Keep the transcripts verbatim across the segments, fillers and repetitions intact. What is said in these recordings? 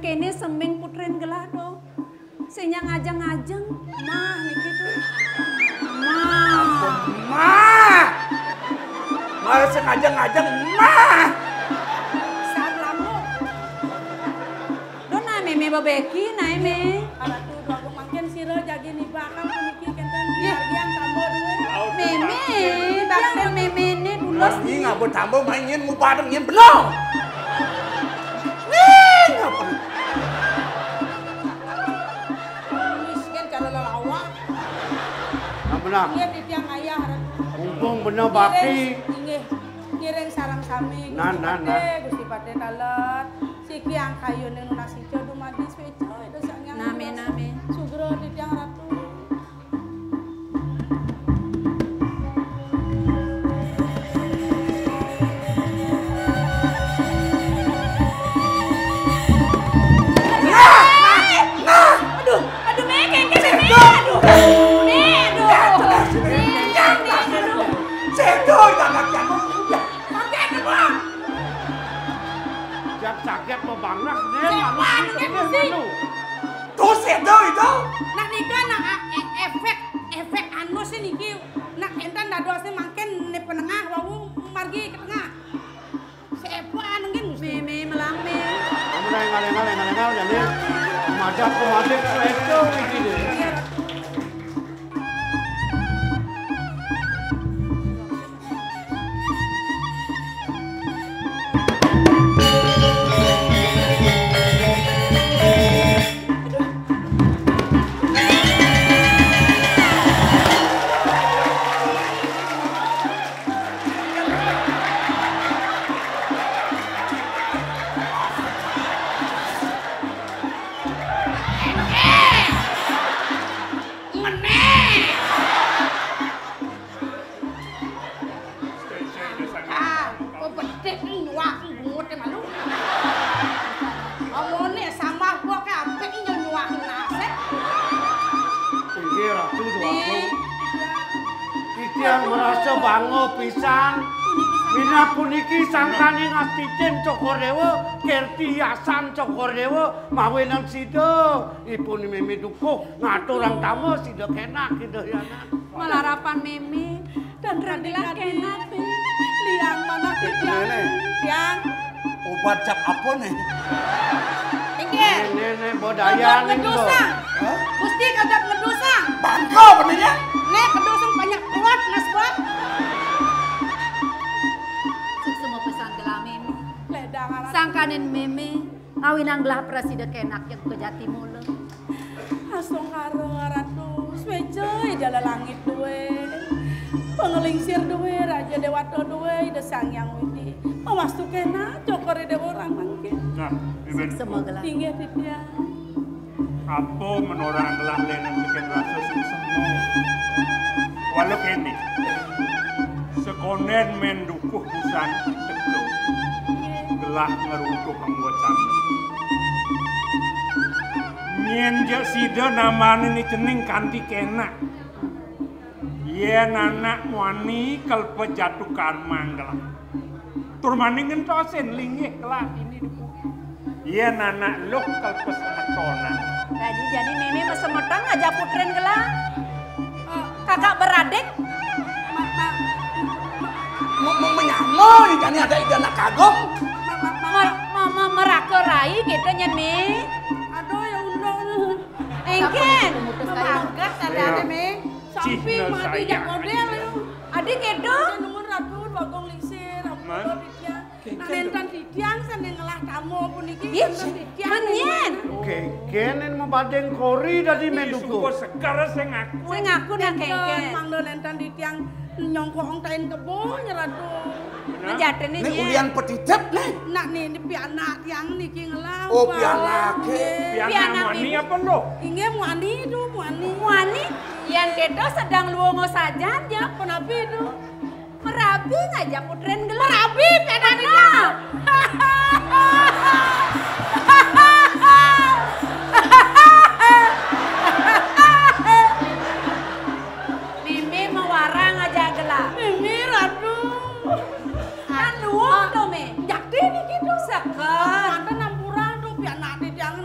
Kéné semeng putrin gelah do. Sing nyang ngajeng-ngajeng, mah niki to. Mah. Mah. Mah sing ngajeng-ngajeng, mah. Saat lama. Do nah mémé bebeki, nah mémé. Aratu Dwagung mangkin sira jagi nibakang puniki kénten. Yah. Margiang tamba duwé. Mémé, bakten mémé né bulos. Ih, ngapa tamba main ngin mupadan ngin bena. Nih, ngapa? Miskin cara lelawak. Nah, benar. Inggih titiang ayah. Mumpung bener bakti. Ngiring, inggih. Ngiring sareng sami. Nah, Gusti nah, Patih, nah. Gusti Patih taler. Siki angkayuning nunas ica dumadi sweca, Ida Sang Hyang Nami, Widi Wasa. Nami. Sugra titiang ratu. Nah, nah, nah. Aduh, aduh, Mé, kéngkén, Mé, Mé, aduh. Mé, aduh. Mé, Mé, aduh. Sedo, anak yang udah. Pakai, Bang. Jam saget mau banget, Nen. Sepan, malu, Nen, malu, mesti. Malu. Tuh, sedo itu. Nah, nika, nah, e-, efek, efek anu sih niki. Nah, énten dadosé mangkin né penengah wau margi ke tengah. Sepan nggih mesti. Mémé melamé. Kamu dah ngaléng-ngaléng, ngaléng-ngaléng, jadi madat, madat, itu, itu, gitu. Iya, Ratu. Ngené. Ah, kok bedhek nyuwak bungut e malu. Omone samah kok kabeh nyuwak nasib. Inggih, Ratu Déwagung. Titiang merasa bangga pisan. Minab puniki sangkaning asticin Cokor Déwa, kirti yasan Cokor Déwa, mawinan sida ipun mimi dukuh ngaturang tama sida kenak, sida yana. Malarapan mémé, dan renggilah kenak, Mé. Liang manah titiang. Néné. Tiang. Obat cap apa nih? Inggih. Néné, néné, bodayan. Obat ngedusang. Hah? Gusti obat ngedusang. Bangga benernya. Nih, kedusang banyak kuat, Mas, kuat. Suksma pisan gelah mémé. Ledang aran. Sangkaning mémé. Awinang gelah prasida kenak yang kejati mula. Astungkara Ratu, sweja Ida Lelangit duwe. Panglingsir duwe, Raja Dewata duwe, Ida Sang Hyang Widi. Mawastu kenak, cokor Ida orang mangkin. Nah, Iben. Suksma gelah. Inggih, titiang. Apa menorang gelah lenen bikin rasa suksma? Walau kene, sekonden men dukuh busan teka. Gelah ngeruntuh anggo canda. Nyén ja sida nambanin cening kanti kenak. Yén anak muani kelpa jatuh karma gelah. Tur mani ngentosin linggih gelah ini debu. Yén anak luh kelpa semetonan. Dadi jani mémé masemeton ngajak putrin gelah. Kakak beradik. Mau, mau menyama, jani ada ida anak kagum. Mer-, me-, me-, meraka rai kita nyén, Mé. Aduh, ya undang. Engken. Mangkat ada, ada, Mé. Sampi mati jak model, ya. Adi kéto? Numun Ratu, Bagong Lingsir, Ampura Pitya. Nah, nénten titiang sané ngelah tamu puniki, nénten titiang. Menyén. Oke, kéné mabading kori dadi menduko. Sungguh seger sing aku. Sing aku nak kéngkén. Mangda nénten titiang nyongkong tain kebo, Ratu. Nah, jatine né nyén. Ulian petitip né. Nak né, né pianak tiang niki ngelah. Oh, pianak. Pianak muani apa lo? Inggih muani tu, muani. Muani? Yén kéto sedeng luunga sajan ya. Punapi tu? Merabi ngajak putrin gelah. Merabi, pianak. Mimi mawarang ngajak gelah. Mimi, Ratu. Kan luung to, Mé. Jakti niki to. Seken. Manten ampura to, pianak titiang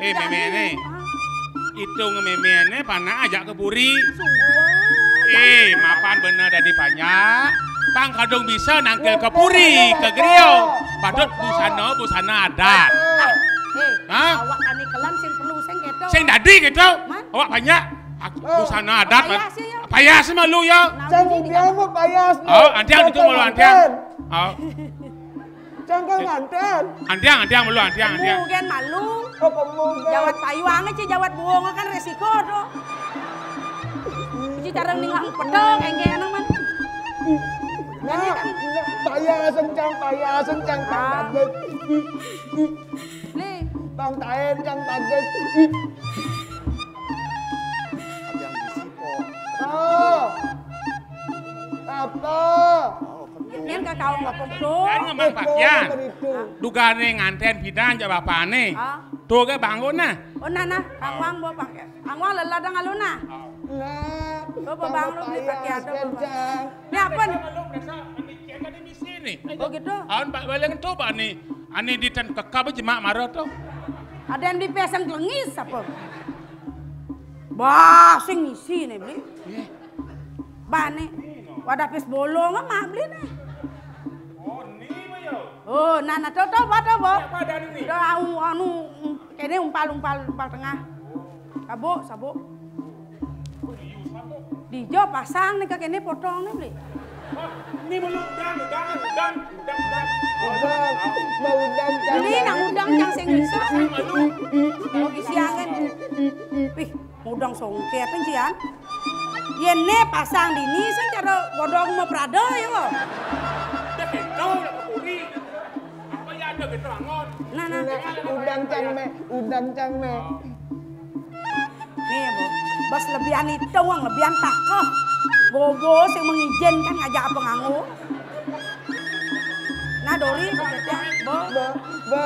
Eh, méméné. Itung méméné panak ajak ka puri. Eh, mapan bener dadi panyak. Pang kadung bisa nangkil ka puri, ka griya. Patut busana, busana adat. Eh, Hah? Awak kané kelem sing perlu sing kéto. Sing dadi kéto. Man? Awak panyak. Ak-, busana adat. Payas ya, ya. Payas malu ya. Nah, Cang ini ubian mah payas. Oh, antiang itu malu antiang. Oh. Cang kal nganten. Antiang, antiang malu, antiang, antiang. Kemu gén malu. Oh, kemu gén. Jawat payuang, ci jawat buung kan resiko to. Ci cara ningang pedang, énggén nang man. Nah, nah, payah sencang, payah sencang, Cang. Ah. Tadék. Lé. Bang Taén, Cang, tadék. Ada yang bisi, Po. Oh. Apa? Yén ka kaon ngapung to. Kan ngemang pakian. Dugané nganten pidan jak bapané. Ah. To gé banggo nah. Oh, nah, nah, angwang bo pakian. Angwang lelah dang alun nah. Nah. Bo, bo, bang lu beli pakian to, bo, bang. Ini apa nih? Ini kan ada misi nih. Oh, gitu. Awan balik to, Pak, nih. Ané di ten kekab jemak mara to. Ada yang dipasang kelengis apa? Bah, sing isi nih beli. Bah nih. Wadah pis bolong mak beli nih. Oh, ni mah ya. Oh, nah, nah, to, to, bo, to, bo. Apa ada ni? To, anu, anu, kéné umpal, umpal, umpal tengah. Sabuk, sabuk. Dijo pasang nih, kéné potong nih beli. Wah, ini malu udang, udang, udang, udang, udang. Udang, mau udang, Cang. Ini nang udang, Cang, sing bisa. Malu. Mau kisiangan. Wih, udang songket kan, Cian. Yén né pasang dini, sing cara godong mau prada ya, kok. Dah kéto, dah kepuri. Apa ya ada gitu, angon. Nah, nah. Nah, udang, Cang, mé, udang, Cang, mé. Nih, Bu. Bos lebihan itu, Wang, lebihan takeh. Bobo sing mengizinkan ngajak apa nganggo. Nah, Dori, Bu. Bo, bo,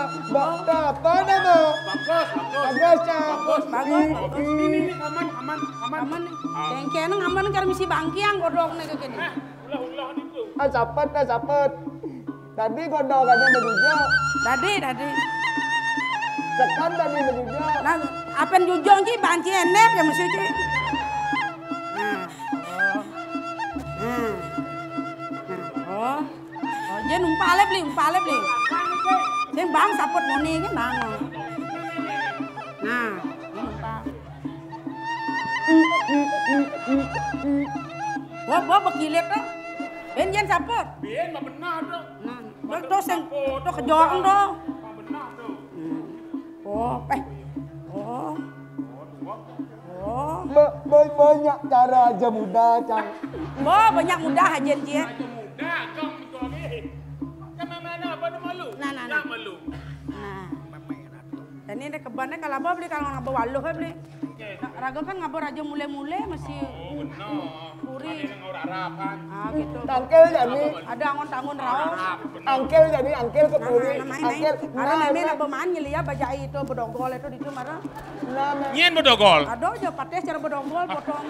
bo, apa nama? Bagus, bagus. Bagus, Cang. Bagus, bagus, bagus. Ini, ini aman, aman, aman. Aman nih. Ah. Kengkeng aman, karo misi bangkiang godhogné kéné. Eh, ulah, ulah niku. Ah, sapet, ah, sapet. Tadi godhogané majujo. Tadi, tadi. Sekan tadi majujo. Nah, apén jujo ki banci enep ya mesti ki. Nah. Oh. Nah. Nah. Oh. Oh, jé numpalé beli, numpalé beli. Sing bang saput muni ki bang. Nah, ini numpal. Wah, wah, bekilit to. Bén jén saput. Bén mah bener to. Nah, to sing to kejoang to. Mah bener to. Hmm. Oh, eh. Oh. Oh. Ba-, ba-, banyak cara aja muda, Cang. Wah, banyak muda aja, Cing. Aja muda, Cang, itu lagi. Kan mana apa nama lu? Nah, nah, nah. Nama lu. Nah. Jani né kebané kalau abah beli kalau ngaba waluh ya beli. Oke. Nah, raga kan ngaba raja mulé-mulé masih. Oh, bener. Puri. Ada yang ngawur arap, kan? Ah, gitu. Tangkil jani. Ada angon-tangon raos. Arap, bener. Angkil jani, angkil ke puri. Nah, nah, nah, angkil. Ada nah, mémé nah. Nak beman nyeli ya bajai itu bedogol itu di itu marah. Nah, nah. Nyén bedogol. Ada aja patéh cara bedogol potong.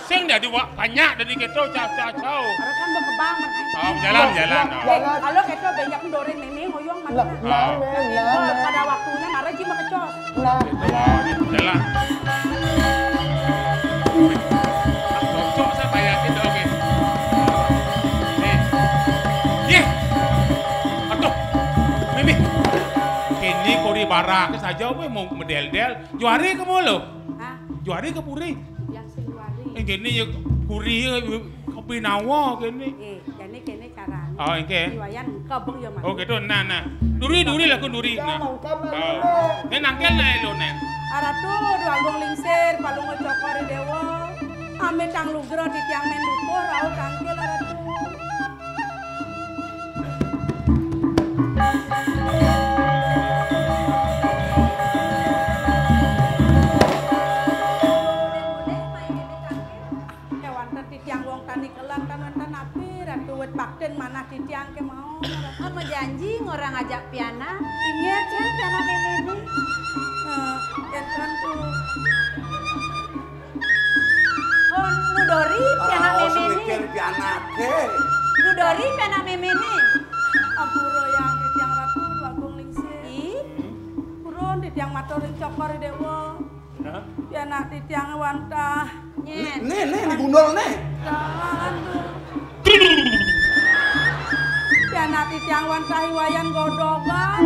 Sing dadi wa-, banyak dadi kéto, cau, cau, cau. Ada kan berkembang, berkembang. Oh, jalan, jalan. Nah, oh. Jalan. Kalau kéto banyak mendorin mémé ngoyong mana. Nah, nah, nah, nah. Pada waktunya marah sih makecos. Nah, nah. Jalan. Cocok saya bayar itu, oke. Nih. Yéh. Aduh. Mémé. Kéné kori barak saja wé mau medél-dél. Juari ke mulu? Hah? Juari ke puri? Yang sing juari. Yang kéné ya puri ya, kopi nawa kéné. Eh, jani kéné carané. Oh, oke. Iwayan kebeng ya, Mas. Oh, gitu. Nah, nah. Duri, duri lah, kun duri. Nah. Oh. Ini nangkil nah, lo, Nén. Aratu, Dwagung Lingsir, Palungguh Cokor Déwa. Amit tang lugra titiang mén dukur, rauh tangkil, Aratu. Kéwanten titiang wong tani kelan kan wénten napi, Ratu wit baktin manah titiang kémaon. Ama janji ngorang ajak pianak. Inggih, Cén, pianak méméné. Eh, kénten tuh. Oh, Nu Dori pianak méméné. Mikir pianaké. Nu Dori pianak méméné. Ampura yang titiang Ratu Dwagung Lingsir. Ih. Purun titiang matur ring Cokor Déwa. Nah. Pianak titiang wantah. Nyén. Nih, nih, nih gundul nih. Jangan tuh. Pianak titiang wantah iwayan godhogan.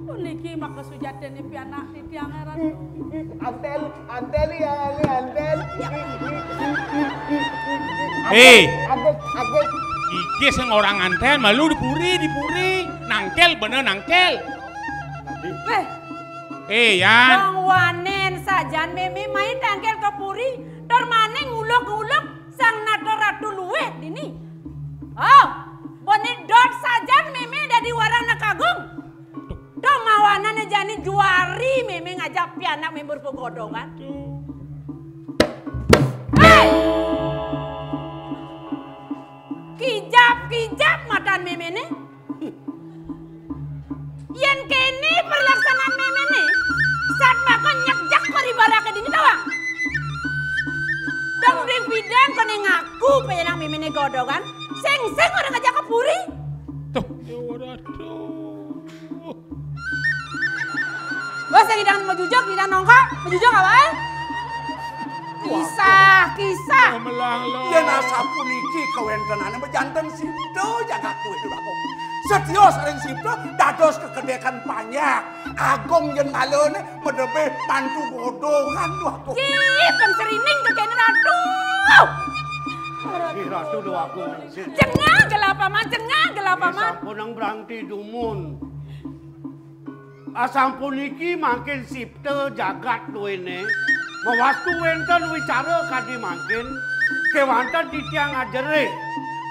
Puniki maka sujat Dene pianak titiang, Ratu. Antel, antel ya, ini antel. Eh. Antel, antel. Iki sing ora ngantel malu di puri, di puri. Nangkel bener nangkel. Weh. Eh, Yan. Wong wanen sajan mémé main nangkel ke puri, tur maning nguluk-nguluk sang nata ratu luwih dini. Oh, bone dot sajan mémé dadi warang nekagung. Duh, mawanane jani juari mémé ngajak pianak mémé berupa godongan. Hei! Kijap-kijap matan méméné. Yén kéné perlaksanaan méméné, satmaka nyekjek paribarake dini tawang. Dong ding pidan kone ngaku pianak méméné godongan, sing-sing ora ngajak ke puri. Tuh, ya waduh. Wah, sing idang majujug, idang nongko, majujug apa, eh? Kisah, kisah. Melang lo. Yén asapuniki kawéntenane bejanten sida jagat kuwi, Durako. Setya saring sida dados kekedékan panjak. Agung yén ngalane medebe mantu godongan, Durako. Ki, pang serining kekéné Ratu. Ki Ratu, Durako. Cengah gelah paman, cengah gelah paman. Sampun nang brangti dumun. Asampun niki mangkin sipta jagat duwene, mawastu wenten wicara kadi mangkin, kewanten titiang ajere,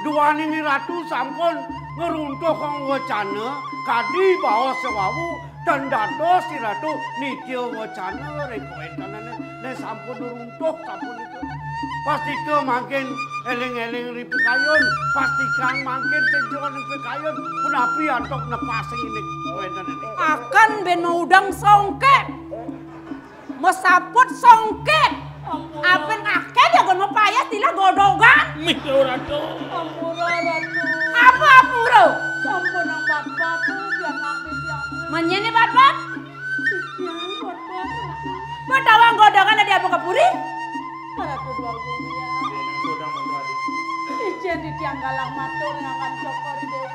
duaning ratu sampun ngruntuhang wacana kadi baos sewawu, ten dados ratu nitya wacana ring kawentenane, ne sampun ngruntuh sapunika. Pastika mangkin eling-eling ri pikayun, pastika mangkin sejuan ri pikayun, punapi antuk nepasing indik wenten ini. Akan ben maudang songkep. Mesaput songkep. Ampun. Aben akeh ya gon mapayas tilah godogan. Mih, Ratu. Ampura, Ratu. Apa ampura? Sampun nang bat-bat, biar nanti dia. Menyene bat-bat? Titiang, bat-bat, Ratu. Betawang godogan adi apa ke puri? Ratu Dwagung ya. Ijen titiang galang matur ngakan Cokor Dewa.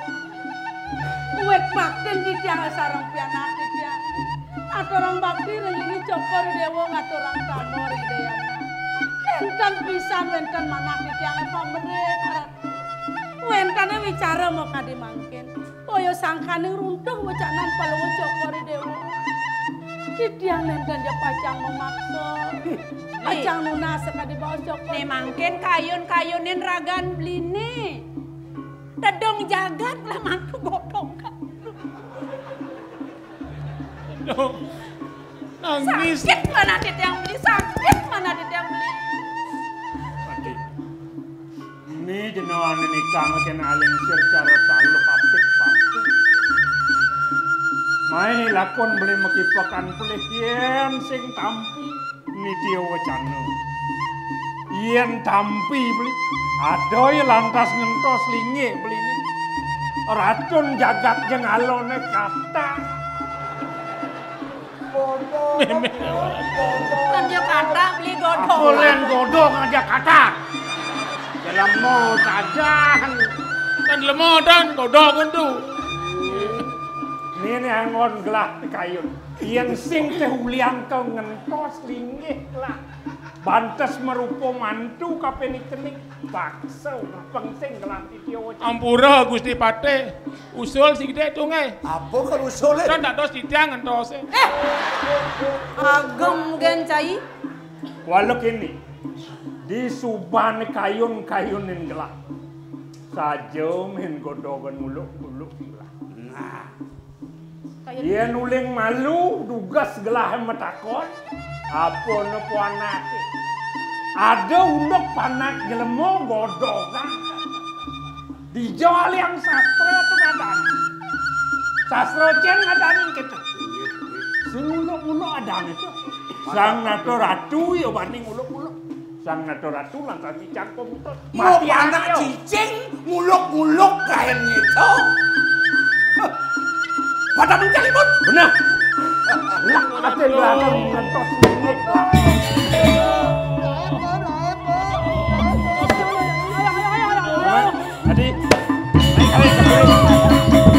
Wit baktin titiang sareng pianak titiang. Aturang bakti ring inggih Cokor Dewa ngaturang tama ring Dayana. Enten pisan wenten manah titiang pamrih, Ratu. Wentene wicara makadi mangkin. Kaya sangkaning runtuh wecanan Palungguh Cokor Dewa. Titiang nenten ja pacang mamaksa. Pacang nunas sakadi baos Cokor. Ne mangkin kayun-kayunin ragan beline. Tedung jagat lah mantu godong. Aduh. Nangis. Sakit manah titiang beli, sakit manah titiang beli. Adi. Ni jenawane nikang kena alingsir cara taluh apik patu. Mai lakon beli makipekan pelih yen sing tampi nitya wacana. Yen tampi beli, ada ya lantas ngentos linggih beli ni. Ratun jagat jengalone kata. Mémé. Kan dia kata beli godong. Apa len godong aja kata. Lemo sajan. Kan lemo dan godong tu. Ini anggon gelah kayun. Yang sing teh ulian ke ngentos linggih lah. Bantes merupa mantu kapenik-kenik. Paksa ngepeng sing gelah titiyo. Ampura Gusti Patih. Usul sing gedhe tunge. Apa kan usule? Kan tak tos titiang ngentose. Eh. Agem gen cai. Walau kini, di suban kayun-kayunin gelah. Saja men godogan uluk-uluk gelah. Nah. Yen uling malu, dugas gelah matakon, apa ne puanake? Ada unduk panak jelema godogan. Dija aliang sastra tu ngadan. Sastra cen ngadanin kita. Sing uluk-uluk adan itu. Sang nata ratu ya bani nguluk-nguluk. Sang nata ratu lantas cicang komputer. Mau mati panak anak yo. Cicing, nguluk-nguluk kain gitu. Pada mencari pun. Benar. Lah, ada belakang ngentos minit. Adi, naik kali ke